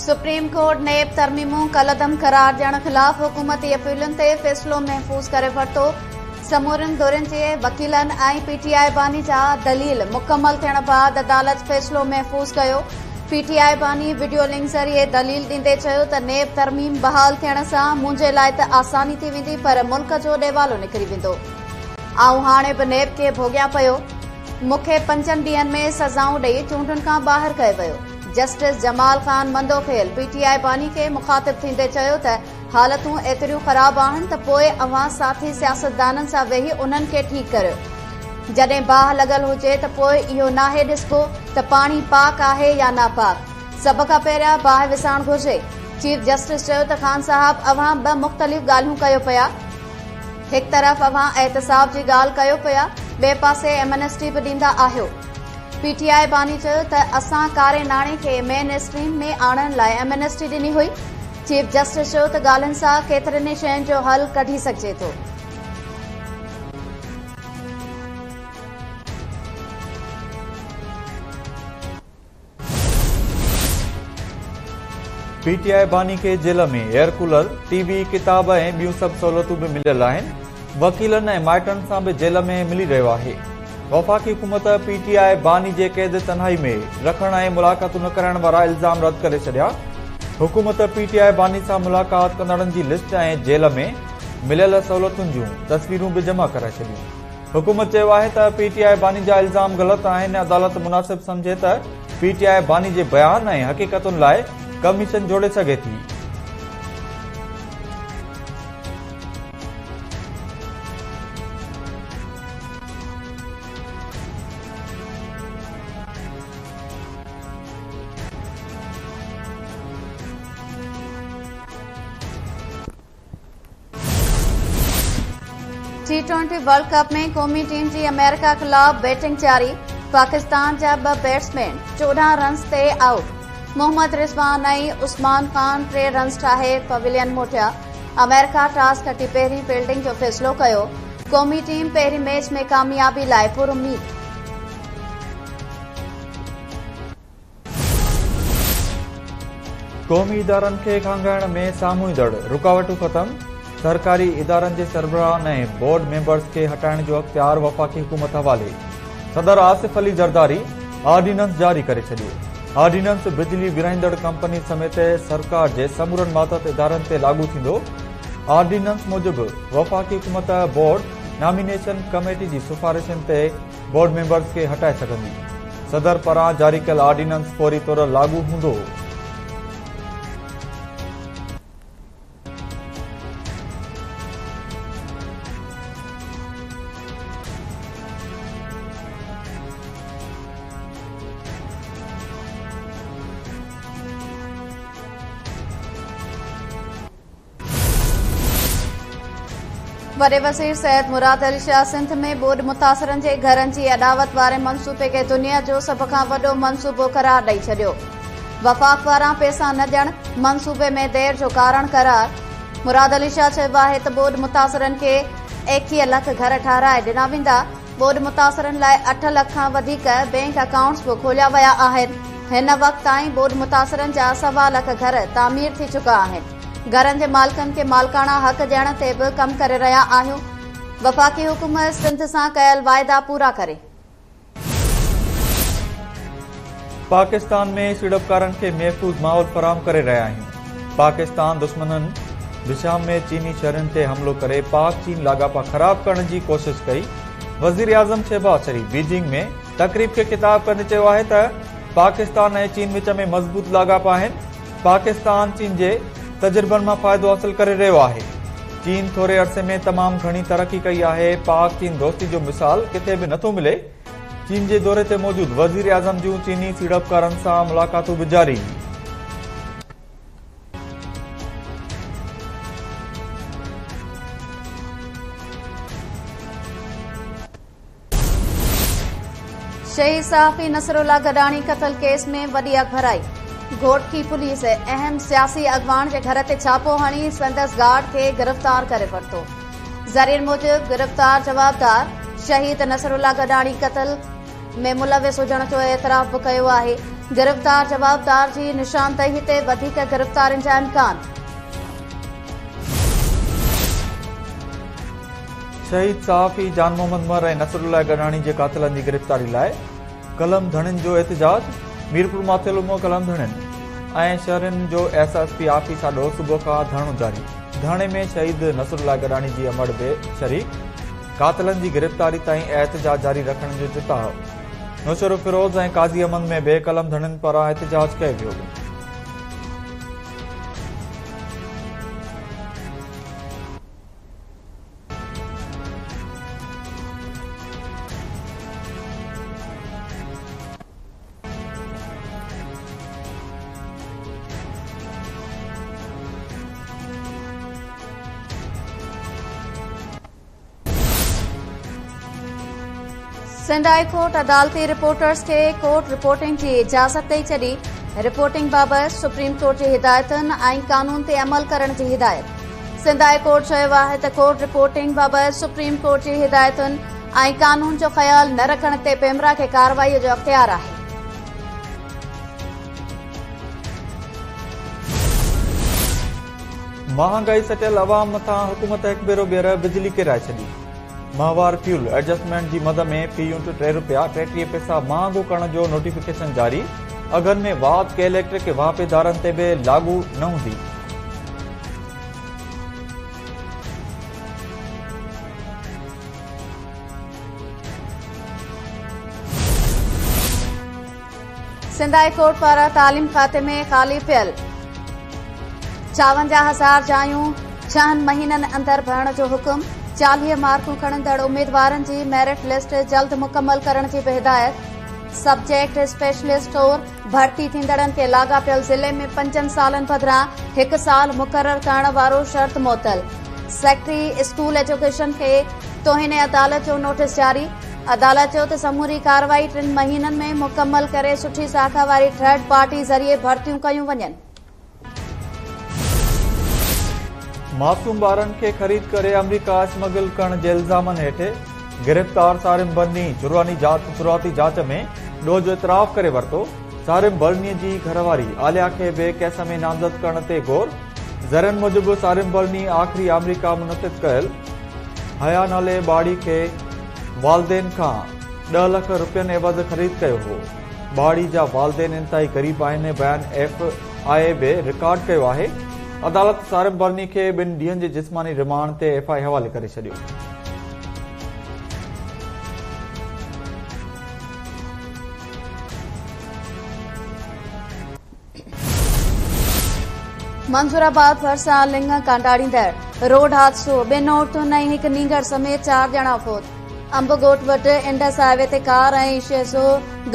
Supreme court NAB ترميمون ڪالعدم قرار ڏيڻ خلاف حڪومتي اپيلن تي فيصلو محفوظ ڪري ورتو. سمورين ڌرين جي وڪيلن ۽ پي ٽي آء باني جا دليل مڪمل ٿيڻ بعد عدالت فيصلو محفوظ ڪيو. پي ٽي آء باني وڊيو لنڪ ذريعي دليل ڏيندي چيو ته نيب ترميم بحال ٿيڻ سان منهنجي لاء ته آساني ٿي ويندي پر ملڪ جو ڏيوالو نڪري ويندو. آئون هاڻي به نيب کي ڀوڳيان پيو. مون کي پنجن ڏينهن ۾ سزائون ڏئي چونڊن کان ٻاهر ڪيو ويو. جسٽس جمال خان مندوخيل پي ٽي آء باني کي مخاطب ٿيندي چيو ته حالتون ايتريون خراب آهن ته پوء اوهان ساٿي سياستدانن سان ويهي انهن کي ٺيڪ ڪريو. جڏهن باهه لڳل هجي ته پوء اهو ناهي ڏسبو ته پاڻي پاڪ آهي يا ناپاڪ. سڀ کان پهريان باهه وسائڻ گهرجي. چيف جسٽس چيو ته خان صاحب اوهان ٻه مختلف ڳالهيون ڪيو پيا. هڪ طرف اوهان احتساب جي ڳالهه ڪيو پيا ٻئي پاسي ايمنسٽي به ڏيندا آهيو. پي ٽي آء باني چيو ته اسان ڪاري ناڻي کي مين اسٽريم ۾ آڻڻ لاء ايمنسٽي ڏني هئي. چيف جسٽس چيو ته ڳالهين سان ڪيترين ئي شين جو حل ڪڍي سگهجي ٿو. پي ٽي آء باني کي جيل ۾ ايئر ڪولر، ٽي وي، ڪتاب ۽ ٻيون سڀ سهولتون به مليل آهن، وڪيلن ۽ مائٽن سان به جيل ۾ ملي رهيو آهي. وفاقي حڪومت پي ٽي آء باني جي قيد تنهائي ۾ رکڻ ۽ ملاقاتون نه ڪرائڻ وارا الزام رد ڪري ڇڏيا. حڪومت پي ٽي آء باني سان ملاقات ڪندڙن جي لسٽ ۽ جيل ۾ مليل سهولتن جون تصويرون به جمع ڪرائي ڇڏيون. حڪومت چيو آهي ته پي ٽي آء باني جا الزام غلط آهن، عدالت مناسب سمجهي ته پي ٽي آء باني جي بيان ۽ حقيقتن لاء ڪميشن جوڙي سگهي ٿي. ٽي ٽوئنٽي ورلڊ ڪپ ۾ قومي ٽيم جي آمريڪا خلاف بيٽنگ جاري، پاڪستان جا ٻه بيٽسمين 14 رنز تي آئوٽ، محمد رضوان ۽ عثمان خان 3 رنز ٺاهي پويلين موٽيا، آمريڪا ٽاس کٽي پهرين فيلڊنگ جو فيصلو ڪيو، قومي ٽيم پهرين ميچ ۾ ڪاميابي لاء پراميد. قومي ادارن کي خانگائڻ ۾ سامهون ايندڙ رڪاوٽون ختم، سرڪاري ادارن جي سربراهن ۽ بورڊ ميمبرز کي هٽائڻ جو اختيار وفاقي حڪومت حوالي، صدر آصف علي زرداري آرڊيننس جاري ڪري ڇڏيو. آرڊيننس بجلي ورهائيندڙ ڪمپني سميت سرڪار جي سمورن ماتحت ادارن تي لاڳو ٿيندو. آرڊيننس موجب وفاقي حڪومت بورڊ نامينيشن ڪميٽي جي سفارشن تي بورڊ ميمبرز کي هٽائي سگهندي. صدر پاران جاري ڪيل آرڊيننس فوري طور لاڳو هوندو. وڏي وزير سيد مراد علي شاهه سنڌ ۾ ٻوڏ متاثرن جي گهرن جي اڏاوت واري منصوبي کي دنيا جو سڀ کان وڏو منصوبو قرار ڏئي ڇڏيو. وفاق پاران پئسا نه ڏيڻ منصوبي ۾ دير جو ڪارڻ قرار. مراد علي شاهه چيو آهي ته ٻوڏ متاثرن کي 21 لک گهر ٺهرائي ڏنا ويندا، ٻوڏ متاثرن لاء 8 لک کان وڌيڪ بئنڪ اڪائونٽس به کوليا ويا آهن، هن وقت تائين ٻوڏ متاثرن جا سوا لک گهر تعمير ٿي چڪا آهن، گهرن جي مالڪن کي مالڪاڻا حق ڏيڻ تي به ڪم ڪري رهيا آهيون، وفاقي حڪومت سنڌ سان ڪيل واعدا پورا ڪري. پاڪستان ۾ سيڙپڪارن کي محفوظ ماحول فراهم ڪري رهيا آهيون، پاڪستان دشمنن بشام ۾ چيني شهرين تي حملو ڪري پاڪ چين لاڳاپا خراب ڪرڻ جي ڪوشش ڪئي، وزيراعظم شهباز شريف بيجنگ ۾ تقريب کي خطاب ڪندي چيو آهي ته پاڪستان ۽ چين وچ ۾ مضبوط لاڳاپا آهن، پاڪستان چين جي تجربن مان فائدو حاصل ڪري رهيو آهي، چين ٿوري عرصي ۾ تمام گهڻي ترقي ڪئي آهي، پاڪ چين دوستي جو مثال ڪٿي به نٿو ملي. چين جي دوري تي موجود وزيراعظم جون چيني سيڙپڪارن سان ملاقاتون به جاري. شهيد صحافي نصرالله گڏاڻي قتل ڪيس ۾ وڏي اڳڀرائي، گهوٽڪي پوليس اهم سياسي اڳواڻ جي گهر تي ڇاپو هڻي سندس گارڊ کي گرفتار ڪري ورتو. ذريعن موجب گرفتار جوابدار شهيد نصرالله گڏاڻي قتل ۾ ملوث هجڻ جو اعتراف به ڪيو آهي. گرفتار جوابدار جي نشاندهي تي وڌيڪ گرفتارين جا امڪان. شهيد صحافي جان محمد مھر ۽ نصرالله گڏاڻي جي قاتلن جي گرفتاري لاء قلم ڌڻين جو احتجاج، ميرپورماٿيلو ۾ قلم ڌڻين ۽ شهرين جو ايس ايس پي آفيس آڏو صبح کان ڌرڻو جاري، ڌرڻي ۾ شهيد نصرالله گڏاڻي جي امڙ به شريڪ، قاتلن جي گرفتاري تائين احتجاج جاري رکڻ جو چتاء، نوشهروفيروز ۽ قاضي احمد ۾ به قلم ڌڻين پاران احتجاج ڪيو ويو. سنڌ هاء ڪورٽ عدالتي رپورٽرز کي ڪورٽ رپورٽنگ جي اجازت ڏئي ڇڏي، رپورٽنگ بابت سپريم ڪورٽ جي هدايتن ۽ قانون تي عمل ڪرڻ جي هدايت. سنڌ هاء ڪورٽ چيو آهي ته ڪورٽ رپورٽنگ بابت سپريم ڪورٽ جي هدايتن ۽ قانون جو خيال نه رکڻ تي پيمرا کي ڪارروائي جو اختيار آهي. مهانگائي سٽيل عوام مٿان حڪومت هڪ ڀيرو ٻيهر بجلي ڪيرائي ڇڏي. ماهوار فيول ايڊجسٽمينٽ جي مد ۾ في يونٽ 3 رپيا 33 پئسا مهانگو ڪرڻ جو نوٽيفڪيشن جاري، اگهن ۾ واڌ ڪي اليڪٽرڪ واهپيدارن تي به لاڳو نه هوندي. سنڌ هاء ڪورٽ پاران تعليم کاتي ۾ خالي پيل 54 هزار جايون ڇهن مهينن اندر ڀرڻ جو حڪم، 40 مارڪون کڻندڙ اميدوارن جي ميرٽ لسٽ جلد مڪمل ڪرڻ جي به هدايت، سبجيڪٽ اسپيشلسٽ طور ڀرتي ٿيندڙن کي لاڳاپيل ضلعي ۾ پنجن سالن بدران هڪ سال مقرر ڪرڻ وارو شرط معطل، سيڪريٽري اسڪول ايجوڪيشن کي توهين عدالت جو نوٽيس جاري. عدالت چيو ته سموري ڪارروائي ٽن مهينن ۾ مڪمل ڪري سٺي ساک واري ٿرڊ پارٽي ذريعي ڀرتيون ڪيون وڃن. معصوم ٻارن کي خريد ڪري آمريڪا اسمگل ڪرڻ جي الزامن هيٺ گرفتار صارم برني شروعاتي جاچ ۾ ڏوهه جو اعتراف ڪري ورتو، صارم برني جي گهرواري عاليا کي به ڪيس ۾ نامزد ڪرڻ تي غور، ذريعن موجب صارم برني آخري آمريڪا منعقد ڪيل حيا نالي ٻارڙي کي والدين کان 10 لک رپين عيوض خريد ڪيو هو. ٻارڙي جا والدين انتهائي غريب آهن بيان ايف I اي به رڪارڊ ڪيو آهي. عدالت صارم برني کي ٻن ڏينهن جي جسماني رمانڊ تي ايف I اي حوالي ڪري ڇڏيو. منصور آباد ڀرسان لڱ ڪانڊاڙيندڙ روڊ حادثو، ٻن عورتن ۽ هڪ نينگر سميت چار ڄڻا فوت. انب ڳوٺ وٽ انڊس هاء وي تي ڪار ۽ شيزو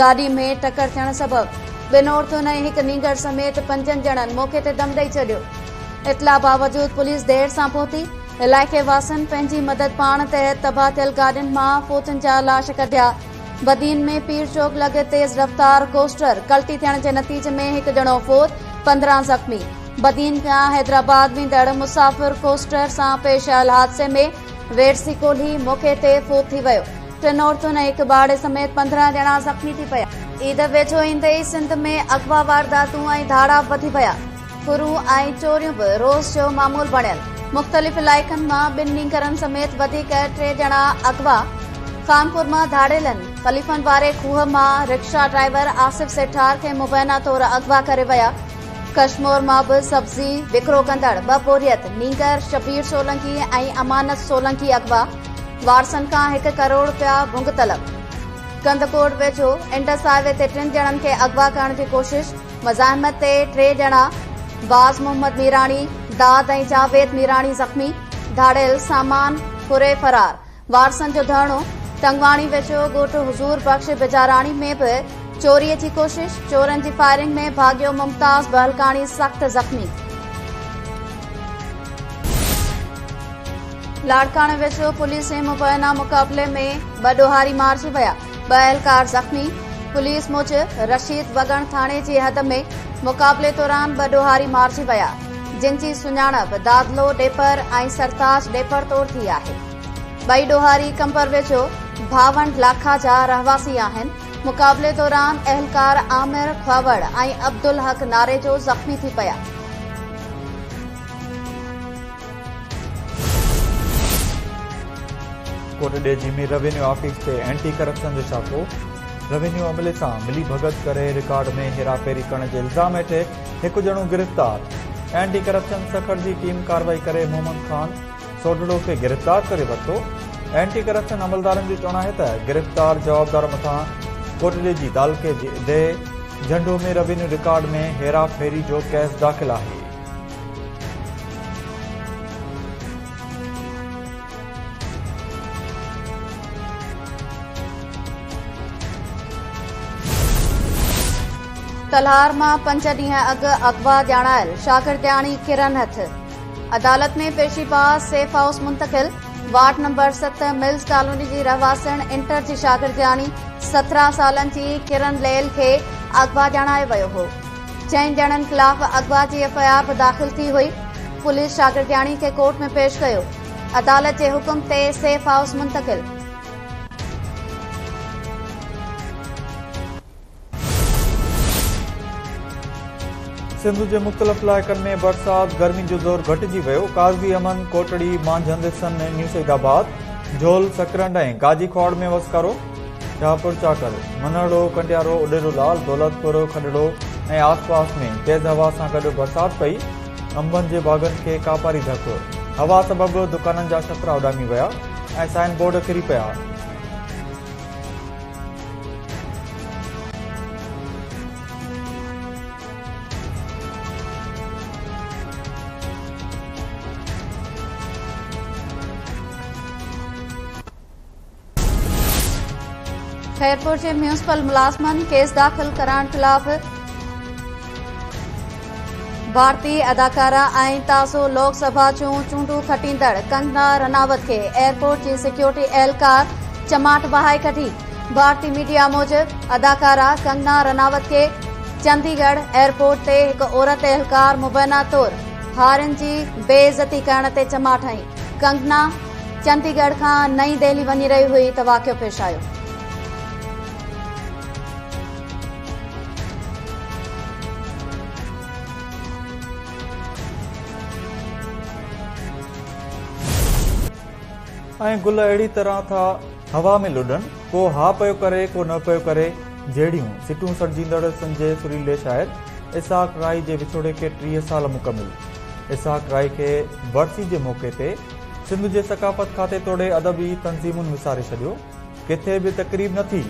گاڏي ۾ ٽڪر ٿيڻ سبب ٻن عورتن ۽ هڪ نينگر سميت پنجن ڄڻن موقعي تي دم ڏئي ڇڏيو. اطلاع باوجود پوليس دير سان پهتي. علائقي واسين پنهنجي مدد پاڻ تحت تباهه ٿيل گاڏين مان فوتين جا لاش ڪڍيا. بدين ۾ پير چوڪ لڳ تيز رفتار ڪوسٽر ڪلٽي ٿيڻ جي نتيجي ۾ هڪ ڄڻو فوت، 15 زخمي. بدين کان حيدرآباد ويندڙ مسافر ڪوسٽر سان پيش آيل حادثي ۾ ويرسي ڪولهي موقعي تي فوت ٿي ويو. ٽن عورتن ۽ هڪ ٻارڙي سميت 15 ڄڻا زخمي ٿي پيا. عيد ويجهو ايندي ئي سنڌ ۾ اغوا وارداتون ۽ ڌاڙا وڌي ويا. ڦرون ۽ چوريون به روز جو معمول بڻيل. مختلف علائقن مان ٻن نينگرن سميت وڌيڪ ٽي ڄڻا اغوا، خانپور مان ڌاڙيلن خليفن واري کوهه مان رڪشا ڊرائيور آصف سيٺار کي مبينا طور اغوا ڪري ويا. ڪشمور مان به سبزي وڪرو ڪندڙ ٻه پورهيت نينگر شبير سولنگي ۽ امانت سولنگي اغوا، وارثن کان هڪ ڪروڙ رپيا ڀنگ طلب. ڪنڌڪوٽ ويجهو انڊس هاء وي تي ٽن ڄڻن کي اغوا ڪرڻ جي ڪوشش، مزاحمت تي ٽي ڄڻا باز محمد ميراڻي، داد ۽ جاويد ميراڻي زخمي، ڌاڙيل سامان ڦري فرار، وارثن جو ڌرڻو، ٽنگواڻي ويجهو ڳوٺ حضور بخش بجاراڻي ۾ به چوري جي ڪوشش، چورن جي فائرنگ ۾ ڀاڳيو ممتاز بهلڪاڻي سخت زخمي. لاڙڪاڻي ويجهو پوليس ۽ مبينا مقابلي ۾ ٻه ڏوهاري مارجي ويا، ٻه اهلڪار زخمي، پوليس موجب رشيد وڳڻ ٿاڻي جي حد ۾ مقابلي دوران ٻه ڏوهاري مارجي ويا، جن جي سڃاڻپ دادلو ڏيپر ۽ سرتاج ڏيپر طور ٿي آهي. ٻئي ڏوهاري قمبر ويجهو ڀاونڊ لاکا جا رهواسي آهن. مقابلي دوران اهلڪار عامر کهاوڙ ۽ عبدالحق ناريجو زخمي ٿي پيا. ڪوٽڏيجي ۾ روينيو آفيس تي اينٽي ڪرپشن جو ڇاپو، روينيو عملي سان ملي ڀڳت ڪري رڪارڊ ۾ هيراڦيري ڪرڻ جي الزام هيٺ هڪ ڄڻو گرفتار، اينٽي ڪرپشن سکر جي ٽيم ڪارروائي ڪري محمد خان سوڍڙو کي گرفتار ڪري ورتو، اينٽي ڪرپشن عملدارن جو چوڻ آهي ته گرفتار جوابدار مٿان ڪوٽڏيجي تعلقي جي ديهه جهنڊو ۾ روينيو رڪارڊ ۾ هيراڦيري جو ڪيس داخل آهي. تلهار مان پنج ڏينهن اڳ اغوا ڄاڻايل شاگردياڻي ڪرن هٿ عدالت ۾ پيشي بعد سيف هائوس منتقل، وارڊ نمبر 7 ملز ڪالوني جي رهواسڻ انٽر جي شاگردياڻي 17 سالن جي ڪرن ليل کي اغوا ڄاڻايو ويو هو. چئن ڄڻن خلاف اغوا جي ايف I R به داخل ٿي هئي. پوليس شاگردياڻي کي ڪورٽ ۾ پيش ڪيو. عدالت جي حڪم تي سيف هائوس منتقل. سنڌ جي مختلف علائقن ۾ برسات، گرمي جو زور گهٽجي ويو، قاضي امن، ڪوٽڙي، مانجهند، سن، نيو سعيد آباد، جهول، سڪرنڊ ۽ گاجي کهاوڙ ۾ وسڪارو، شاهپور چاڪر، منهڙو، ڪنڊيارو، اڏيرو لال، دولتپور، کڏڙو ۽ آس پاس ۾ تيز هوا سان گڏ برسات پئي، انبن جي باغن کي ڪاپاري ڌڪ، هوا سبب دڪانن جا شٽر اڏامي ويا ۽ سائن بورڊ ڪري پيا. خيرپور جي ميونسپل ملازمن ڪيس داخل ڪرائڻ خلاف ڀارتي اداڪارا ۽ تازو لوڪ سڀا جون چونڊون کٽيندڙ ڪنگنا رناوت کي ايئرپورٽ جي سيڪيورٽي اهلڪار چماٽ وهائي ڪڍي. ڀارتي ميڊيا موجب اداڪارا ڪنگنا رناوت کي چندي ڳڙهه ايئرپورٽ تي هڪ عورت اهلڪار مبينا طور هارين جي بي عزتي ڪرڻ تي چماٽ هنئي. ڪنگنا چندي ڳڙهه کان نئين دهلي وڃي رهي هئي ته واقعو پيش آيو. ۽ گل اهڙي طرح ٿا هوا ۾ لڏن، ڪو ها پيو ڪري ڪو نه پيو ڪري جهڙيون سٽون سرجيندڙ سنڌ جي سريلي شاعر اسحاق راهي جي وڇوڙي کي 30 سال مڪمل. اسحاق راهي کي ورسي جي موقعي تي سنڌ جي ثقافت کاتي توڙي ادبي تنظيمن وساري ڇڏيو. ڪٿي به تقريب نه ٿي.